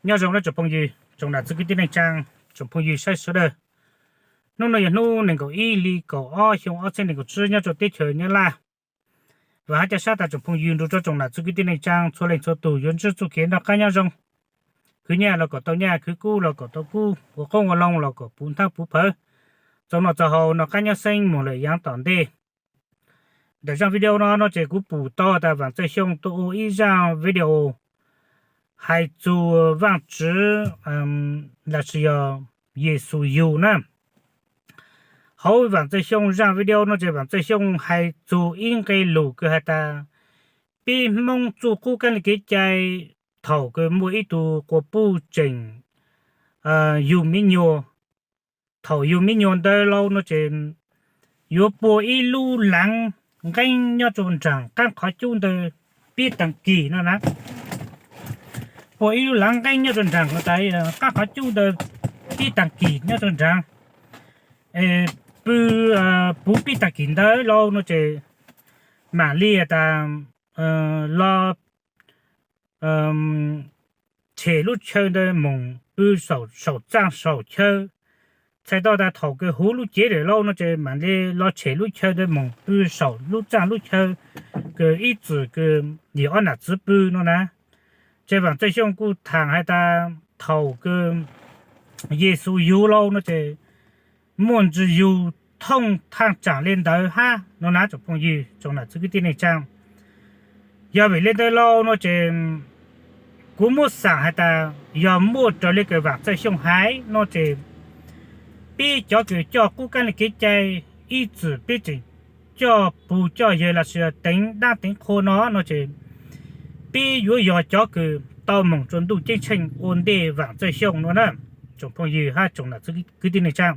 Nyob zoo nawb tsoom phooj ywg, tsoom nam txiv kwv tij neej tsaa, tsoom phooj ywg saib sawv daws. Hnub no yog hnub nees nkaum ib hli kaum ob xyoo ob txhiab nees nkaum tsib nyob rau teb chaws Nyab Laj. Vam hab ca sab tas tsoom phooj ywg nrug rua tsoom nam txiv kwv tij neej tsaa txhua leej txhua tug yuav ntsib txuj kev noj qaab nyob zoo. Khwv nyaj los kom tau nyaj, khwv kub los kom tau kub, ua qoob ua loo los kom puv ntaab puv phawv, txaus noj txaus haus, noj qaab nyob xeeb moog lawm yaav tom ntej. Ntawm zaaj video no no ces kuv pum tau tas Vaam Txawj Xyooj tuaj ua ib zaaj video hais txug Vaajtswv los sis yog Yexus yug na. Hauv Vaam Txawj Xyooj zaaj video no ces Vaam Txawj Xyooj hais txug ib nqe lug kws has tas peb Hmoob txuj qub kaab le kev cai thaum kws muaj ib tug quas puj tseem yug miv nyuas. Thaum yug miv nyuas ntawd lauj no ces yuav puag ib lub laav nqeeb nyob rua nraag qaab qhov cub ntawd pib taag kis no na. Puag ib lub laav nqeeb nyob rua nraag qaab qhov cub ntawd pib taag kis nyob rua nraag. Pw puv pib taag kis ntawd lauj no ces maam li tas los tshem lub chaw ntawd moog pw saum txaaj saum chaw. Txhais tau tas thaum kws huv lub cev lawm lauj no ces maam li los tshem lub chaw ntawd moog pw saum lub txaaj lub chaw kws ib txwm kws yog ob nam txiv pw no na. Ces Vaam Txawj Xyooj kuj thaam has tas thaum kws Yexus yug lauj no ces muaj ntsis yug thooj thaaj tsaam le ntawd hab no na tsoom phooj ywg tsoom nam txiv kwv tij neej tsaa. Yog vim le ntawd lauj no ces kuv muab xaam has tas yog muaj raws le kws Vaam Txawj Xyooj hais no ces peb cov kws coj qub kaab le kev cai ib txwm peb tseem coj pug coj yawg los sis teev dlaab teev qhua no no ces peb yuav yog cov kws tau moog rua ntuj ceeb tsheej ua ntej Vaam Txawj Xyooj no na. Tsoom phooj ywg hab tsoom nam txiv kwv tij neej tsaa,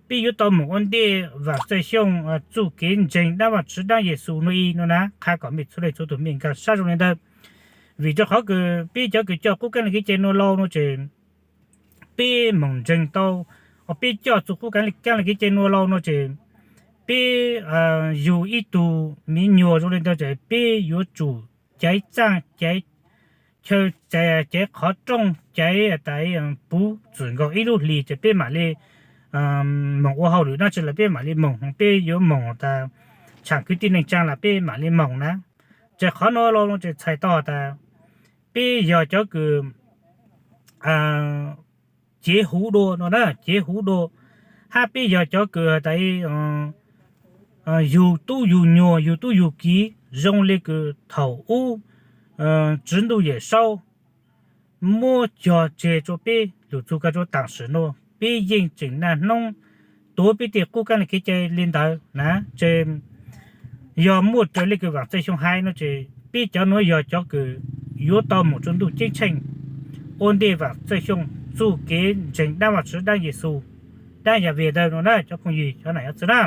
peb yuav tau moog ua ntej Vaam Txawj Xyooj txuj kev ntseeg dlaab Vaajtswv dlaab Yexus no ib no na, qha kom mej txhua leej txhua tug mej nkaag sab zoo le ntawd. Vim rua qhov kws peb cov kws coj qub kaab le kev cai no lauj no ces peb moog ntseeg tau, peb coj txuj qub kaab le kev cai no lauj no ces peb yug ib tug miv nyuas zoo le ntawd ces peb yuav tsum caiv txaaj caiv chaw, caiv qhov rooj, caiv tas puv txwm nkaus ib lub hlis ces peb maam li moog ua hauj lwm dlaab tsi los peb maam li moog, peb yuav moog tas tshaam kwv tij neej tsaa los peb maam li moog na. Ces qhov no lauj no ces txhais tau tas peb yog cov kws cev huv dua no na, cev huv dua, hab peb yog cov kws has tas yug tub yug nyuas yug tub yug kiv zoo le kws thaum ub Tswv Ntuj Yawm Saub muab cog tseg rua peb lug txug kag rua taam sim nuav, peb yeej tseem naj hnub tuav peb tej qub kaab le kev cai le ntawd na. Ces yog muaj raws le kws Vaam Txawj Xyooj hais no ces peb cov nuav yog cov kws yuav tau moog rua ntuj ceeb tsheej ua ntej Vaam Txawj Xyooj txuj kev ntseeg dlaab Vaajtswv dlaab Yexus dlaab Yahweh ntawd no na cov phooj ywg cov nam yuav txwv na.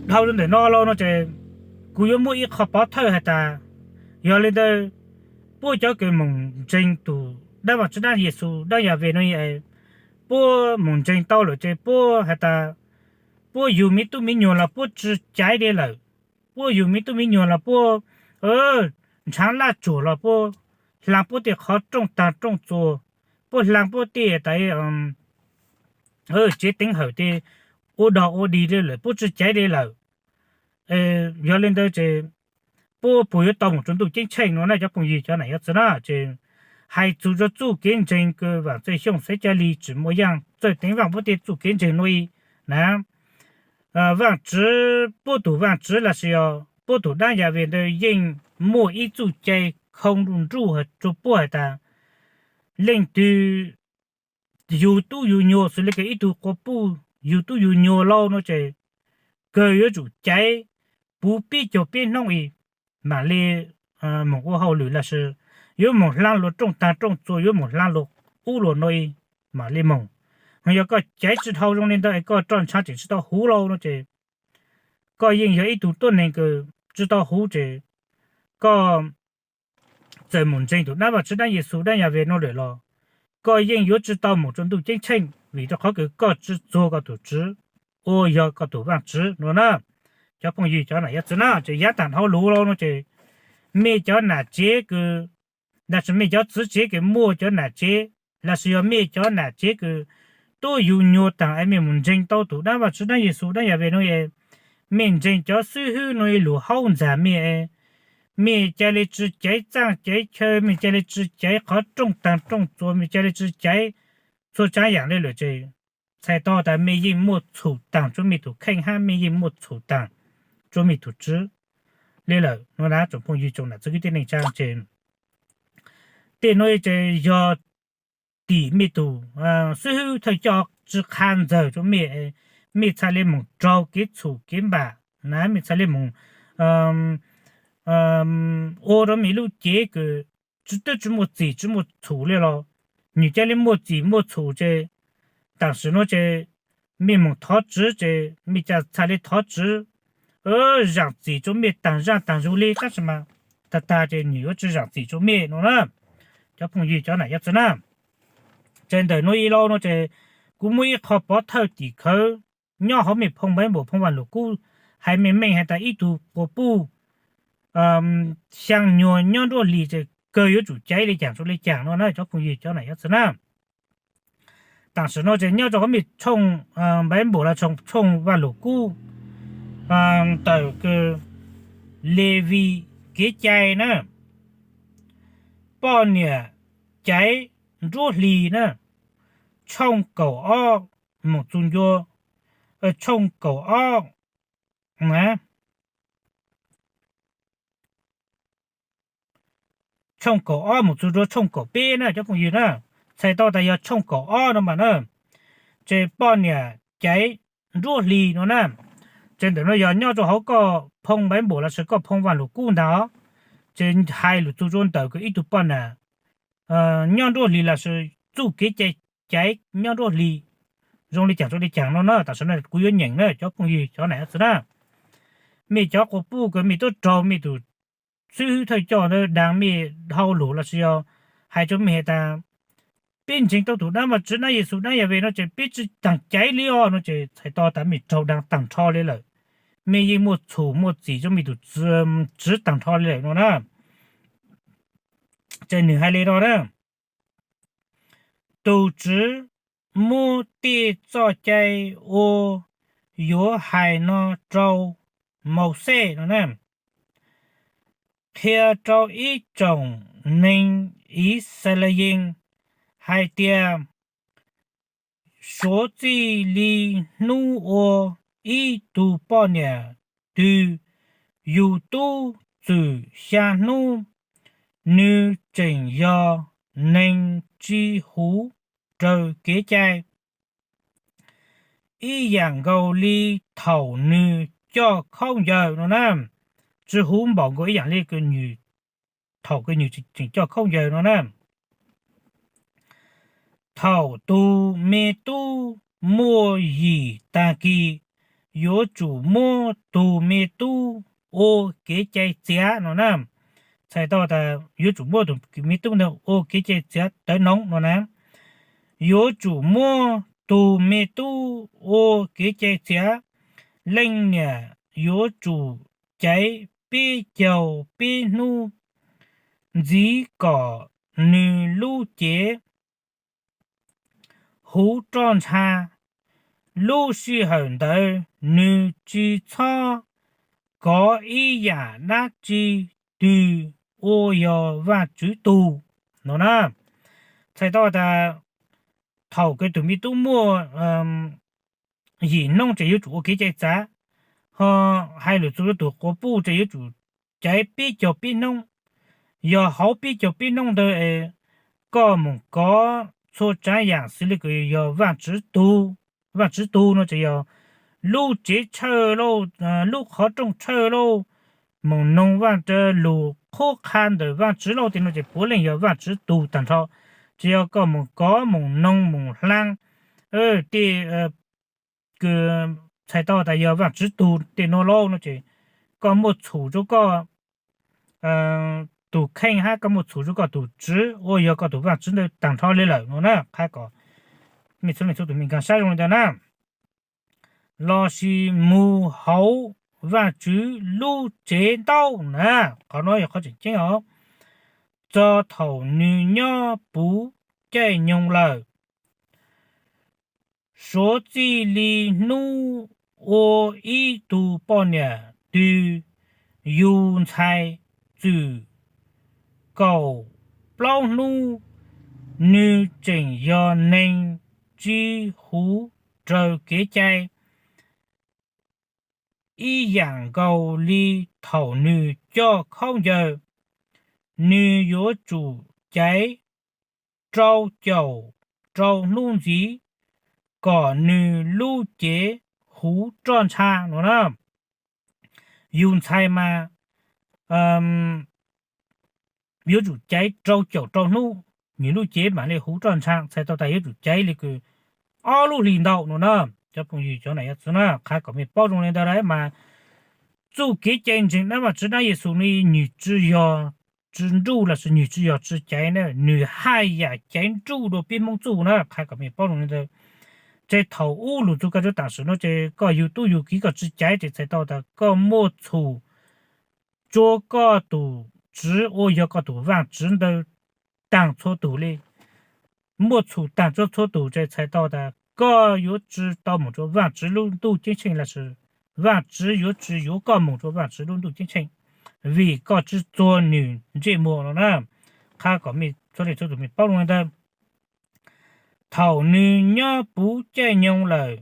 Dhau rua ntawm no lauj no ces kuv yuav muab ib qho pov thawj has tas, yog le ntawd puab cov kws moog ntseeg tug dlaab Vaajtswv dlaab Yexus dlaab Yahweh no, puab moog ntseeg tau lawm ces puab has tas puab yug miv tub miv nyuas los puab tsi caiv le lawm. Puab yug miv tub miv nyuas los puab ntshaav laj tsuag los puab hlaa puab tej qhov rooj taag rooj txuas, puab hlaa puab tej tas tsev teev hawm tej ua dog ua dig le lawm, puab tsi caiv le lawm. Yog le ntawd ces puab puas yuav tau moog rua ntuj ceeb tsheej no na cov phooj ywg cov nam yuav txwv na. Ces hais txug rua txuj kev ntseeg kws Vaam Txawj Xyooj xaiv ca li tsi muaj yaaj txawj teev vaaj puab tej txuj kev ntseeg no ib na. Vaajtswv, puab tug Vaajtswv los sis yog puab tug dlaab Yahweh ntawd yeej muaj ib txuj cai khoo nruj rua puab has tas leej twg yug tub yug nyuas xws le kws ib tug quas puj yug tub yug nyuas lauj no ces kawg yuav tsum caiv puv peb caug peb hnub ib maam le moog ua hauj lwm los sis yuav moog hlaa luas rooj taag rooj txuas, yuav moog hlaa luas ub luas no ib maam le moog. Ho yog koj caiv tsi dhau zoo le ntawd es koj roj ntshaa tseem tsi tau huv lauj no ces koj yeej yog ib tug tuab neeg kws tsi tau huv ces koj txawm moog ntseeg tug dlaab Vaajtswv dlaab Yexus dlaab Yahweh no lawm los koj yeej yuav tsi tau moog rua ntuj ceeb tsheej vim rua qhov kws koj tsi txuag koj tug Tswv uas yog koj tug Vaajtswv no na. Cov phooj ywg cov nam yuav txwv na, ces yaav taag dhau lug lauj no ces mej cov nam tsev kws los sis mej cov txiv tsev kws muaj cov nam tsev, los sis yog mej cov nam tsev kws tub yug nyuag taag es mej mus ntseeg tau tus dlaab Vaajtswv dlaab Yexus dlaab Yaves no, mej ntseeg cov xib hwb no lug haub ntxag mej, mej ca le tsi caiv txaaj caiv chaw, mej ca le tsi caiv qhov rooj taag rooj txuas, mej ca le tsi caiv txhua tsav yaam le lawm ces txhais tau tas mej yeej muaj txhum taag rua mej tug kheej hab mej yeej muaj txhum taag rua mej tug tswv le lawm no na tsoom phooj ywg tsoom nam txiv kwv tij neej tsaa ces tej nuav ces yog tim mej tug xib hwb thawj coj tsi qha ntxawg rua mej, mej txhaj le moog raug kev txhum kev npam na, mej txhaj le moog ua rua mej lub cev kws tsi, twb tsi muaj txim tsi muaj txhum le los nwg ca le muaj txim muaj txhum ces tam sim nuav ces mej moog thov tswv ces mej ca txhaj le thov tswv zaam txim rua mej taag zaaj taag zug le tab sis mas tag tag ces nwg yuav tsi zaam txim rua mej no na. Cov phooj ywg cov nam cov txiv na, ces ntawm nuav ib lauj no ces kuv muaj ib qho pov thawj tim khawv nyob hauv mej phoo Npaiv Npaum phoo Vaaj Lug Kub, hais meej meej has tas ib tug quas puj xyaa nyuag nyob nruab hlis ces kawg yuav tsum caiv le caag rua le caag no na cov phooj ywg cov nam cov txiv na. Tam sim nuav ces nyob rua qhov mej tshooj Npaiv Npaum los tshooj Vaaj Lug Kub ntawm kws Levis kev cai na, poj niam caiv nruab hlis na, tshooj kaum ob moog txug ncua, tshooj kaum ob, tshooj kaum ob moog txug rua tshooj kaum peb na cov phooj ywg na, txhais tau tas yog tshooj kaum ob no mas na, ces poj niam caiv nruab hlis no na, ces ntawm nuav yog nyob rua hauv koj phoo Npaiv Npaum los sis koj phoo Vaaj Lug Kub ntag, ces hais lug txug rua ntawm kws ib tug poj niam nyob nruab hlis los sis txuj kev cai caiv nyob nruab hlis zoo le caag rua le caag no na. Tam sim no kuv yuav nyeem na cov phooj ywg cov nam cov txiv na, mej cov quas puj kws mej tub raug mej tug xib hwb thawj coj ntawd daag mej hauj lwm los sis yog hais rua mej has tas peb ntseeg tau tus dlaab Vaajtswv dlaab Yexus dlaab Yaves no ces peb tsi taag caiv le os no ces txhais tau tas mej raug daag taag nrho le lawm, mej yeej muaj txhum muaj txim rua mej tug tswv taag nrho le lawm no na. Ces nwg hais le no na, tug tswv muab tej txoj cai uas yuav hais no rau Mauxes no na, qhia rau ib tsoom neeg Yixalayees hais tias suav txij li hnub uas ib tug poj niam twg yug tub txwm xya hnub, nwg tseem yog neeg tsi huv raws kev cai, ib yaam nkaus li thaum nwg coj khaub ncaws no na. Tsi huv npaum nkaus ib yaam li thaum kws nwg tseem coj khaub ncaws no na. Thaum tug me tub muaj yim taag kis, yuav tsum muab tug me tub ua kev cai txiav no na. Txhais tau tas yuav tsum muab tug me tub ntawd ua kev cai txiav tawv noov no na. Yuav tsum muab tug me tub ua kev cai txiav, leej niam yuav tsum caiv peb caug peb hnub ntxiv kom nwg lub cev huv roj ntsha. Lub sij hawm ntawd nwg tsi txhob kov ib yaam dab tsi twg uas yog Vaajtswv tug no na. Txhais tau tas thaum kws tug me tub muaj yim hnub ces yuav tsum ua kev cai txav, ho hais lug txug rua tug quas puj ces yuav tsum caiv peb caug peb hnub. Yog hauv peb caug peb hnub ntawd koj moog kov txhua tsaav yaam xws li kws yog Vaajtswv tug, Vaajtswv tug no ces yog lub tsev tshawj lauj, lub qhov rooj tshawj lauj, moog noog Vaaj, lug qhuab qha ntawm Vaajtswv lauj, tej no ces puav leej yog Vaajtswv tug taag nrho. Tsi yog koj moog kov moog noog moog hlaa tej kws txhais tau tas yog Vaajtswv tug tej no lauj no ces koj muaj txhum rua koj tug kheej hab koj muaj txhum rua koj tug tswv uas yog koj tug Vaajtswv ntawd taag nrho le lawm no na. Qha kom mej txhua leej txhua tug mej nkaag sab zoo le ntawd na. Lossis mug hauv Vaajtswv lub tsev ntaub na. Qhov no yog qhov tseem ceeb os. txog thaum nws nyob puv caij nyoog lawm. Suav txij li hnub ua ib tug poj niam twg yug ntxhais txwm kaum plaub hnub, nws tseem yog neeg tsis huv raws kev cai ib yam nkaus li thaum nws coj khaub ncaws. Nws yuav tsum caiv rau caum rau hnub ntxiv kom nws lub cev huv roj ntsha no na. Yug ntxhais mas yuav tsum caiv rau caum rau hnub, nws lub cev mam li huv roj ntsha, txhais tau tas yuav tsum caiv li kws ob lub hlis ntau no na. Cov phooj ywg cov nam yog txwv na, qha kom mej paub zoo li ntawd mas txuj kev cai ntseeg dab Vajtswv dab Yexus ne, nws tsis yog tsis nruj los sis nws tsis yog tsis caiv na, nws haj yam caiv nruj dua peb Hmoob txuj na, qha kom mej paub zoo li ntawd. Ces thaum ub lug txug koj tsuav tam sim no ces koj yug tub yug kiv koj tsis caiv ces txhais tau tas koj muaj txhum tsua koj tus tswv uas yog koj tus vaaj tswv ntawd taag txhua tug li. Muaj txhum taag txhua txhua tug ces txhais tau tas koj yuav tsis tau moog rua vaaj tswv lub ntuj ceeb tsheej los sis vaaj tswv yuav tsis yuav koj moog rua vaaj tswv lub ntuj ceeb tsheej, vim koj tsis txuag nws ntsej muag no na. Qha kom mej txhua leej txhua tug mej paub zoo li ntawd. Thaum nws nyob puv caij nyoog lawm,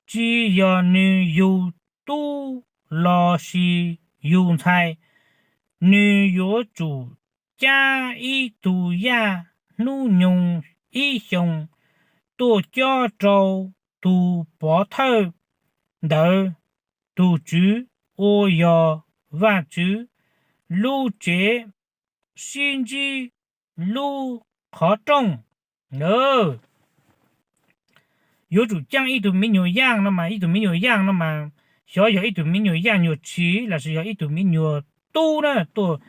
tsis yog nws yug tub los sis yug ntxhais, nws yuav tsum cab ib tug yaj hnub nyoog ib xyoos tuaj cob rau tug pov thawj ntawd tug tswv uas yog Vaajtswv lub tsev sib ntsib lub qhov rooj. Yuav tsum caab ib tug miv nyuas yaaj no mas, ib tug miv nyuas yaaj no mas xyov yog ib tug miv nyuas yaaj nyuas tshis los sis yog ib tug miv nyuas tub na tuaj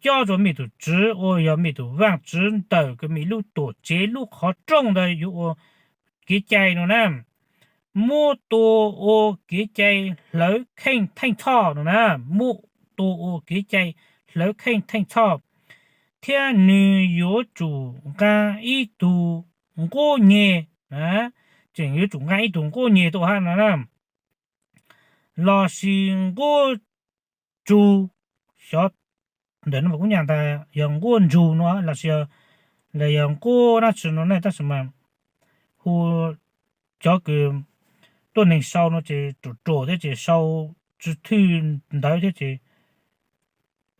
cob rua mej tug tswv uas yog mej tug vaaj tswv ntawm kws mej lub tuam tsev lub qhov rooj ntawd yuav ua kev cai no na. Muab tua ua kev cai hlawv kheej theej txhoj no na, muab tua ua kev cai hlawv kheej theej txhoj, thiab nws yuav tsum nqaa ib tug nquab nyeg, tseem yuav tsum nqaa ib tug nquab nyeg tuaj hab no na, los sis nquab tsug, xyov ntawm no mas kuv nyam tas yog nquab ntsug no los sis yog nquab dab tsi no ne, tab sis mas hu cov kws tuab neeg sau no ces ruam ruam thiab ces sau tsis thwj ntawv thiab ces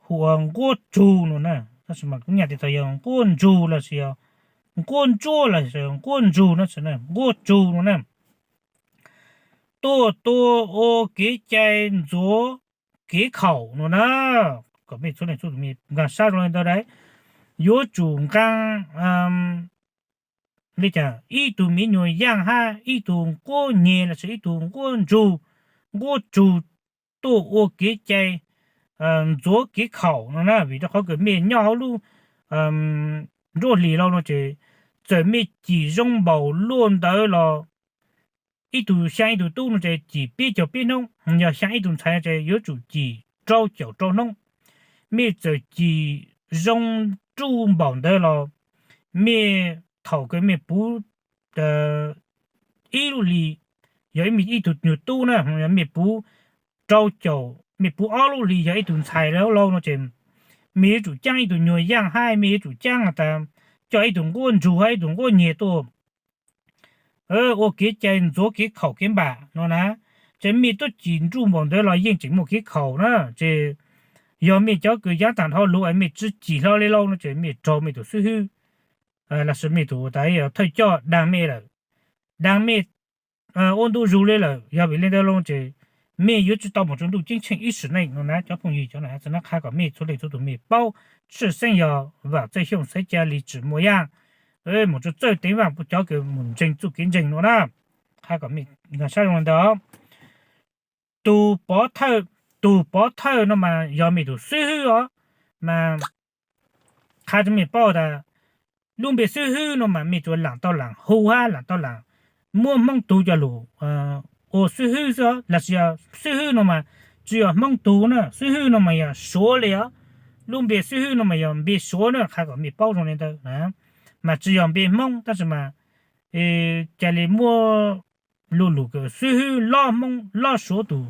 hu ua nquab tsug no na, tab sis mas kuv nyam tas yog nquab ntsug los sis yog nquab ntsuab los sis nquab ntsug no, nquab tsug no na. Tuaj tua ua kev cai ntxuav kev khaum no na, kom mej txhua leej txhua tus mej nkaag sab zoo li ntawd. Yuav tsum nqaa li cas ib tug miv nyuas yaaj hab ib tug nquab nyeg los sis ib tug nquab ntsug, nquab tsug tuaj ua kev cai ntxuav kev khaum no na, vim rau qhov kws mej nyob hauv lub nruab hlis lauj no ces txawm mej cim zoo npaum luaj ntawd los ib tug xyaa ib tug tub no ces cim peb caug peb hnub, yog xyaa ib tug ntxhais no ces yuav tsum cim rau caum rau hnub. Mej txawm cim zoo nruj npaum ntawd los mej thaum kws mej puv ib lub hli yog ib tug nyuag tub na, yog mej puv rau caum, mej puv ob lub hli yog ib tug ntxhais lauj no ces mej yuav tsum caab ib tug nyuas yaaj hab mej yuav tsum caab tas coj ib tug nquab ntsug hab ib tug nquab nyeg tuaj ua kev cai ntxuav kev khaum kev npam no na. Ces mej tub cim nruj npaum ntawd los yeej tseem muaj kev khaum na. Ces yog mej cov kws yaav taag dhau lug es mej tsi cim hlo li lauj no ces mej raug mej tus xib hwb los sis mej tus tas thawj coj daag mej lawm, daag mej ua ntu zug li lawm. Yog vim li ntawd lauj ces mej yuav tsi tau moog rua ntuj ceeb tsheej ib sim neej no na. Cov phooj ywg cov nam txiv na, qha kom mej txhua leej txhua tus mej paub tshwj xeeb yog Vaam Txawj Xyooj Xaiv Ca Lis Tsim Muas Yaaj, moog rua txawj teev vaaj cov kws moog ntseeg txuj kev ntseeg no na. Qha kom mej nkaag sab zoo li ntawd. Tug pov thawj, tug pov thawj no mas yog mej tug xib hwb os, mas qha rua mej paub tas lub npe xib hwb no mas mej tsuas laam tau laam hu hab laam tau laam muab Hmoob tug coj lug ua xib hwb xwb os, los sis yog xib hwb no mas tsi yog Hmoob tug na, xib hwb no mas yog Suav li os. lub npe xib hwb no mas yog npe Suav na, qha kom mej paub zoo li ntawd na, mas tsis yog npe Hmoob tab sis mas cas li muaj lub lub xib hwb lob Hmoob lob Suav tus,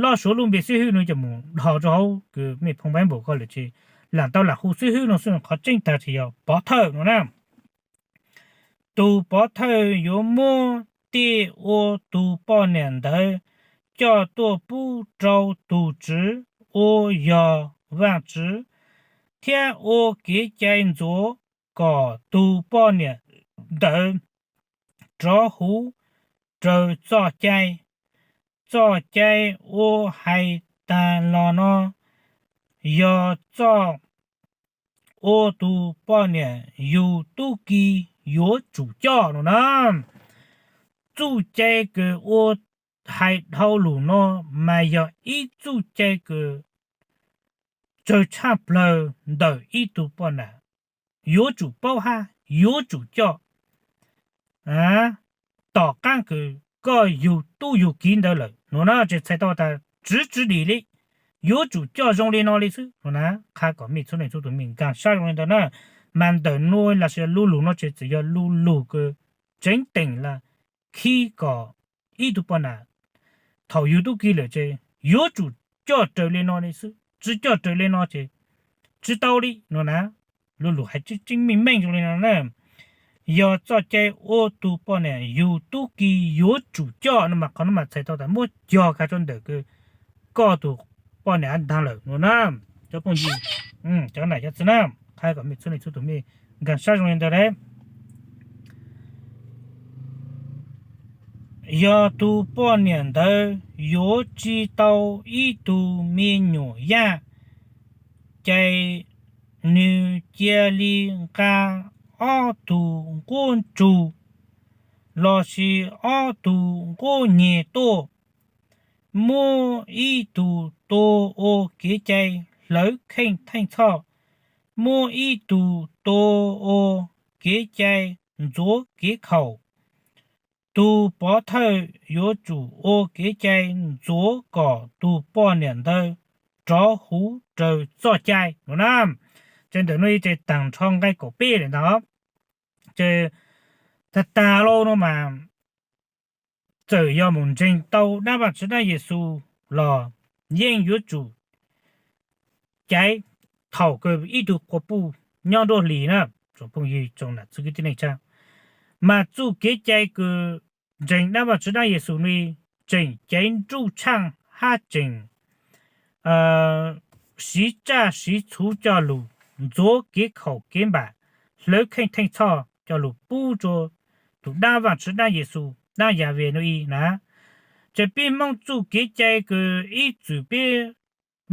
lob Suav lub npe xib hwb no coj mus dhos rau hauv kws mej phoo npaib npaum ko lawm ces lam tau lam hu xib hwb no xwb, qhov tseeb tag tsis yog pov thawj no na. Tus pov thawj yuav muab tej uas tus poj niam ntawd coj tuaj pub rau tus tswv uas yog Vaajtswv, thiab ua kev cai ntxuav kom tus poj niam ntawd rov huv raws txoj cai. Txoj cai uas hais tas los no yog txoj uas tus poj niam yug tub ki yuav tsum coj no na. Txuj cai kws ua hais dhau lus no mas yog ib txuj cai kws tsawg tshaj plawg ntawm ib tug poj niam yuav tsum paub hab yuav tsum coj tom qaab kws koj yug tub yug kiv ntawd lawm no na. Ces txhais tau tas tswv tswv dim li, yuav tsum coj zoo li no li xwb no na. Qha kom mej txhua leej txhua tus mej nkaag sab zoo li ntawd na. Mas ntawm nuav lossis lub lug no ces txawm yog lub lug kws tseev teem lug khi kom ib tug poj niam thaum yug tub ki lawm ces yuav tsum coj raws li no li xwb, tsi coj raws li no ces tsi tau li no na. Lub lug hais tseeb meej meej zoo li no na, yog txoj cai ua tug poj niam yug tub ki yuav tsum coj no mas qhov no mas txhais tau tas muab cog kag rau ntawm kws koj tug poj niam ntaag lawm no na. Cov phooj ywg, cov nam cov txiv na, qha kom mej txhua leej txhua tus mej nkaag sab zoo li ntawd lawm. Yog tug poj niam ntawd yuav tsi tau ib tug me nyuam yaj, ces nwg cia li nqa ob tug nquab ntsug lossis ob tug nquab nyeg tuaj, muab ib tug tua ua kev cai hlawv kheej theej txhoj, muab ib tug tua ua kev cai ntxuav kev khaum. Tug pov thawj yuav tsum ua kev cai ntxuav kom tug poj niam ntawd rov huv raws txoj cai no na. Ces ntawm no ces taag nrho nqai kaum peb lawm ntag. Ces tag tag lauj no mas txawm yog mus ntseeg tau dlaab Vaajtswv dlaab Yexus los yeej yuav tsum caiv thaum kws ib tug quas puj nyob nruab hlis na. Tsoom phooj ywg tsoom nam txiv kwv tij neej tsa, mas txuj kev cai kws ntseeg dlaab Vaajtswv dlaab Yexus no tseem caiv nruj tshaaj hab tseem siv tsaj siv txhuv coj lug ntxuav kev khaum kev npam, hlawv kheej theej txhoj coj lug pub rua tug dlaab Vaajtswv dlaab Yexus dlaab Yaves no i na. Ces peb Hmoob txuj kev cai kws ib txwm peb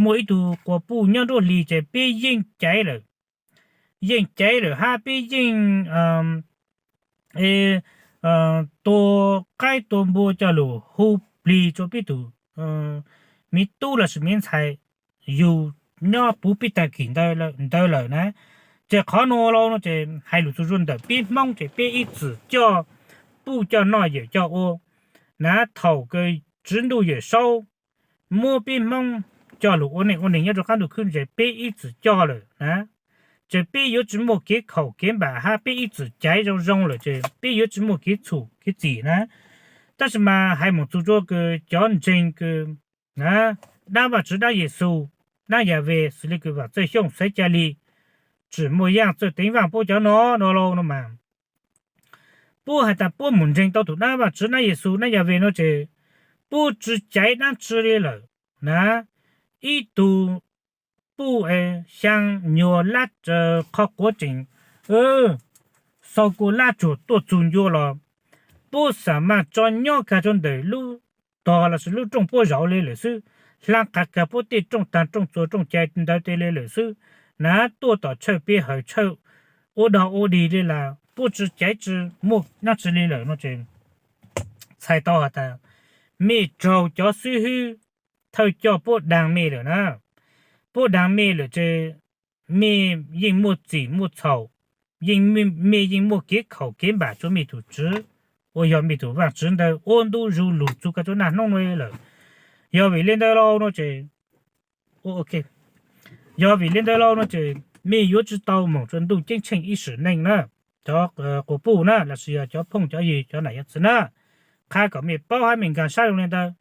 muaj ib tug quas puj nyob nruab hlis ces peb yeej caiv lawm, yeej caiv lawm hab peb yeej tua qaib tua npua coj lug hu plig rua peb tug miv tub lossis miv ntxhais yug nyob puv peb taag kis ntawd lawm na. Ces qhov nuav los no ces hais lus txug zua ntawm peb Hmoob ces peb ib txwm coj puj coj noj yawm coj ua na. Thaum kws Tswv Ntuj Yawm Saub muab peb Hmoob coj lug ua neej ua neeg nyob rua qaab ntuj khwb ces peb ib txwm coj lawm na. Ces peb yuav tsi muaj kev khaum kev npam hab peb ib txwm caiv zoo zoo lawm ces peb yuav tsi muaj kev txhum kev txim na. Tab sis mas hais mus txug rua kws cov ntseeg kws dlaab Vaajtswv dlaab Yexus dlaab Yaves xws le kws Vaam Txawj Xyooj, Xaiv Ca Lis, Tsim Muaj Yaaj, Txawj Teev Vaaj, puab cov no no lauj no mas puab has tas puab mus ntseeg tau tug dlaab Vaajtswv dlaab Yexus dlaab Yaves no ces puab tsi caiv dlaab tsi li lawm na. Ib tug puj xyaa nyuag lab qhov quav tseem xaug kua lab tsuag tuaj txug ncua los puab xam mas tso nyob kag rua ntawm lub tog lossis lub rooj puab zauv le lawm xwb, hlaa qav kag puab tej rooj taag rooj txuas rooj cai ntawd tes le lawm xwb na. Tuaj tom tshawj peb hawm tshawj ua dog ua dig le las puab tsi caiv tsi muaj dlaab tsi li lawm no ces txhais tau has tas mej raug cov xib hwb thawj coj puab daag mej lawm na. Puab daag mej lawm ces mej yeej muaj txim muaj txhaum, yeej, mej yeej muaj kev khaum kev npam rua mej tug Tswv uas yog mej tug Vaajtswv ntawd ua ntu zug lug txug kag rua naj hnub nuav lawm. Yog vim le ntawd lauj no ces Yog vim li ntawd lauj no ces mej yuav tsi tau moog rua ntuj ceeb tsheej ib sim neej na, cov quas puj na lossis yog cov phooj cov ywg cov nam yawm txiv na, qha kom mej paub hab mej nkaag sab zoo le ntawd.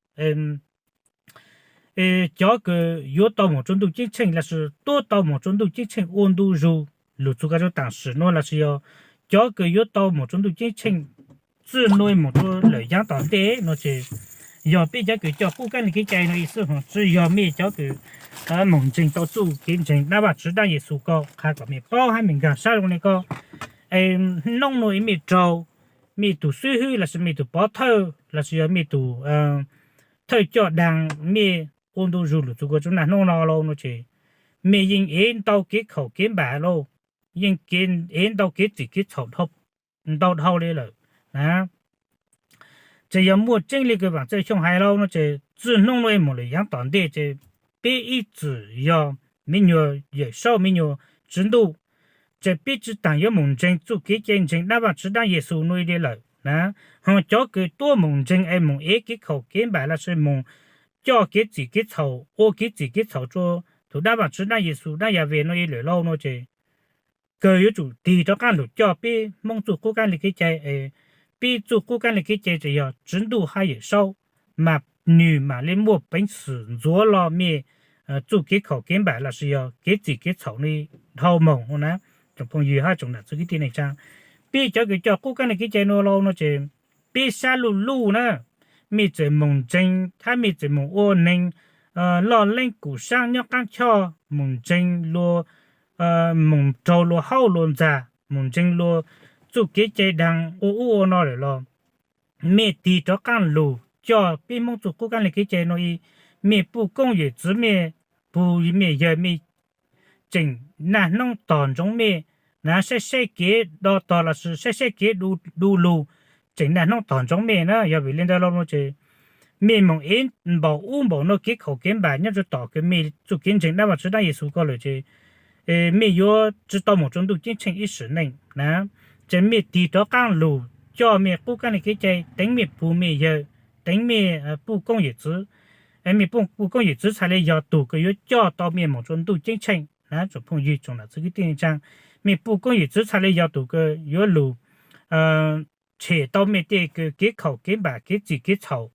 Cov kws yuav tau moog rua ntuj ceeb tsheej lossis tuab tau moog rua ntuj ceeb tsheej ua ntu zug lug txug kag rua taam sim nuav lossis yog cov kws yuav tau moog rua ntuj ceeb tsheej txij nuav moog rua lawm yaav tom ntej no ces yog peb cov kws coj qub kaab le kev cai no ib xwb, tsi yog mej cov kws moog ntseeg tau txuj kev ntseeg dlaab Vaajtswv dlaab Yexus ko. Qha kom mej paub hab mej nkaag sab zoo le ko. Noob nuav mej raug mej tug xib hwb lossis mej tug pov thawj lossis yog mej tug thawj coj daag mej ua ntu zug lug txug kag rua naj hnub no lauj no ces mej yeej ev ntau kev khaum kev npaam lauj, yeej ev ntau kev txim kev txhaum ntau dhau le lawm na. Ces yog muaj tseeb le kws Vaam Txwj Xyooj hais lauj no ces txij hnub nuav moog lawm yaav tom ntej ces peb ib txwm yog me nyuam Yawm Saub me nyuam Tswv Ntuj, ces peb tsi taag yuav moog ntseeg txuj kev cai ntseeg dlaab Vaajtswv dlaab Yexus nuav le lawm na. Ho cov kws tuab moog ntseeg es moog ev kev khaum kev npaam lossis moog coj kev txim kev txhaum ua kev txim kev txhaum rua tug dlaab Vaajtswv dlaab Yexus dlaab Yahweh nuav le lawm lauj no ces kawg yuav tsum tig rov qaab lug coj peb Moob txuj qub kaab le kev cai. Peb txuj qub kaab le kev cai ces yog Tswv Ntuj hab Yawm Saub, mas nwg maam le muaj peev xwm ntxuav lug mej txuj kev khaum kev npaam lossis yog kev txim kev txhaum nuav dhau moog no na. Tsoom phooj ywg hab tsoom nam txwv kwv tij neej tsaa, peb cov kws coj qub kaab le kev cai nuav lauj no ces peb sab luj luj na, mej txawm moog ntseeg hab mej txawm moog ua neeg loj leej kum saab nyob qaab choj, moog ntseeg luag, moog raug luag haub luag ntxag, moog ntseeg luag txuj kev cai daag ua ub ua no lawm los mej tig rov qaab lug coj peb Moob txuj qub kaab le kev cai nuav ib, mej puj koob yawm txwv mej, puj mej yawg mej tseem naj hnub tog ntsoov mej na, saib saib kev do tog lossis saib saib kev du lug tseem naj hnub tog ntsoov mej na. Yog vim le ntawd lauj no ces mej moog ev npaum ub npaum nuav kev khaum kev npaam nyob rua tom kws mej txuj kev ntseeg dlaab Vaajtswv dlaab Yexus ko lawm ces mej yuav tsi tau moog rua ntuj ceeb tsheej ib sim neej na. Ces mej tig rov qaab lug coj mej qub kaab le kev cai, teev mej puj mej yawg, teev mej puj koob yawm txwv. Mej puj koob yawm txwv txhaj le yog tug kws yuav coj tau mej moog rua ntuj ceeb tsheej na tsoom phooj ywg tsoom nam txwv kwv tij neej tsaa. Mej puj koob yawm txwv txhaj le yog tug kws yuav lug tshem tau mej tej kev khaum kev npaam kev txim kev txhaum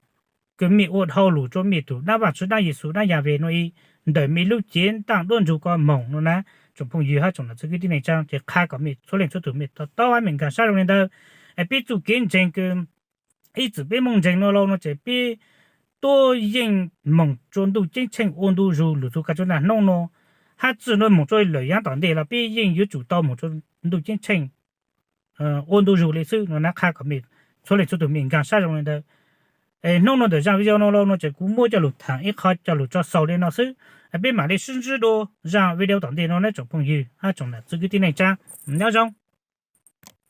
kws mej ua dhau lug rua mej tug dlaab Vaajtswv dlaab Yexus dlaab Yahweh nuav ib ntawm mej lub cev ntaaj duab ntsug ko moog no na. Tsoom phooj ywg hab tsoom nam txwv kwv tij neej tsaa ces qha kom mej txhua leej txhua tug mej to taub hab mej nkaag sab zoo le ntawd. Peb txuj kev ntseeg kws ib txwm peb Moob ntseeg nuav lauj no ces peb tuab yeej moog rua ntuj ceeb tsheej ua ntu zug lug txug kag rua naj hnub nuav, hab txij nuav moog rua lawm yaav tom ntej los peb yeej yuav tsum tau moog rua ntuj ceeb tsheej ua ntu zug le xwb no na. Qha kom mej txhua leej txhua tug mej nkaag sab zoo le ntawd. Hnub nuav ntawm zaaj video nuav lauj no ces kuv muab coj lug thaam ib qho coj lug tso xaus le no xwb. Peb maam le sib ntsib dua zaaj video tom ntej no na tsoom phooj ywg hab tsoom nam txwv kwv tij neej tsaa, nyob zoo.